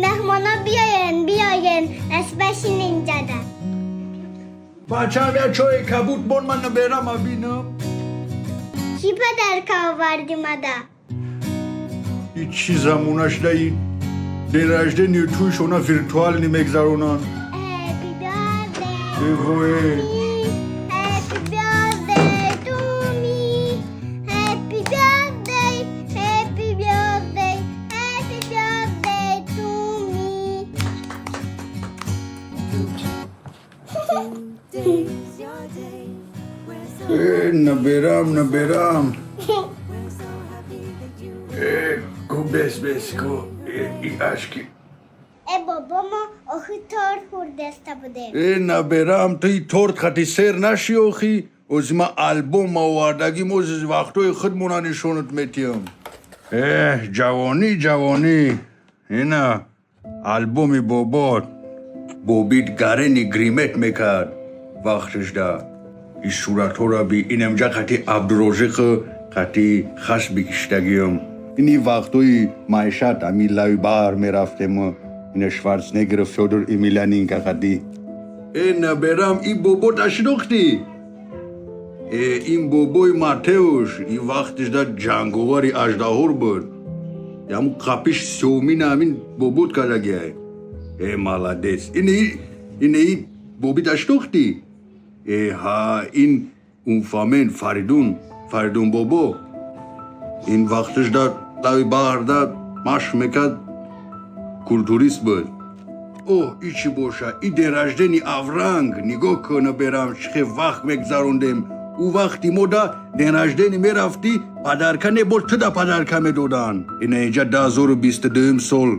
Меҳмоно биёен, биёен, башин инҷада. Бачам, я чои кабут бон, ман наберама бинам. Чӣ подарка овардӣ мада? И чӣ замона шуда, и день рождения туйшона виртуальный мегзаронанд. Happy birthday Эвое. to me. Happy birthday to me. Happy birthday, happy birthday, happy birthday to me. Today's your day. We're so Э, наберам, наберам. We're so happy that you Э, ку, бес, бес, ку, э, и ашки. Э, бобо, мо охи торт хӯрдаста будем. Э, наберам, ту торт хати сер наши охи. Ози ма альбом овардагим, ози вақтҳои худмона нишонат метиҳам. Э, ҷавонӣ, ҷавонӣ. Ина альбоми бобот. Бобит гарени гримет мекард вақташда. И суратҳоро би, инамҷа қати Абдурозиқу қати хас бикиштагиам. Ини вақтҳои маишат, ами лави баҳр мерафтему, ина Шварценеггер, Фёдор Емельяненко қати. Э, наберам, и бобота шинохтӣ? Э, ин бобои Матеуш, и вақташда ҷанговари аждаҳор буд. Яму қапиш сёмина ҳамин бобот кардагиай. Э, молодец. Ини бобита шинохтӣ? Э, ҳа, ин унфамен Фаридун, Фаридун бобо. Ин вақташда лави баҳрда машқ мекард, культурист буд. О, и чӣ боша, и день рождения Авранг. Нигоҳ кун, наберам, чӣ хел вақт мегзарондем. Ӯ вақти мо да день рождения мерафтӣ, подарка не, боз туда подарка медоданд. Ина инҷа 2022 сол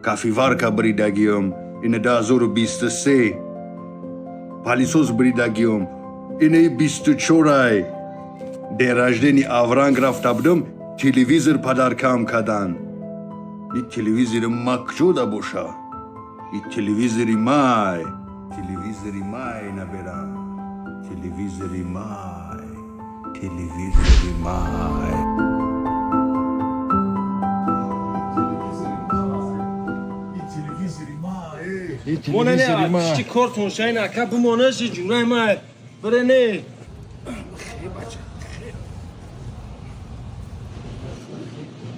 кофеварка бридагиём, ина 2023 пылесос бридагиём, ина 24-ай день рождения Авранг рафта будам, телевизор подаркаам карданд. И телевизори ма куҷода боша? И телевизори май, телевизори май, наберам, телевизори май, телевизори май. Моне не, чӣ кортон шайн, ака, бимонаши ҷураи май. Бире не.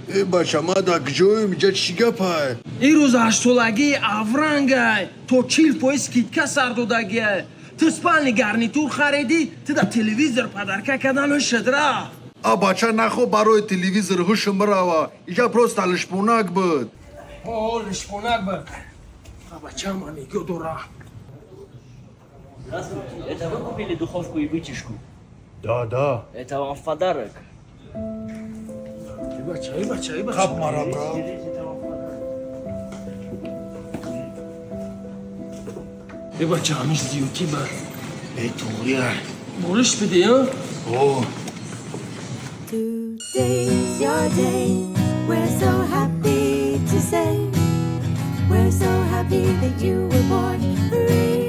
Э, бача, ма дар куҷоем? Иҷа чӣ гапай? Ирӯз ҳаштсолагии Аврангай, то 40% скидка сар додагиай. Ту спальный гарнитур харидӣ, ту да телевизор подарка кардан шуд рафт. А, бача, нахо барои телевизор ҳушм бирава, иҷа просто лишпонак буд. О, лишпонак буд. А, бачам нигоҳ дора. Здравствуйте. Это вы купили духовку и вытяжку? Да. Это вам в подарок. Эй, бача, эй, бача, эй, бача. Қаб мара бра. Берите, это вам в подарок. Эй, бача, ҳамиш зиётӣ ба. Э, туғрия. Бориш биде, а? О. Today's your day. We're so happy to say we're so happy that you were born. Hooray!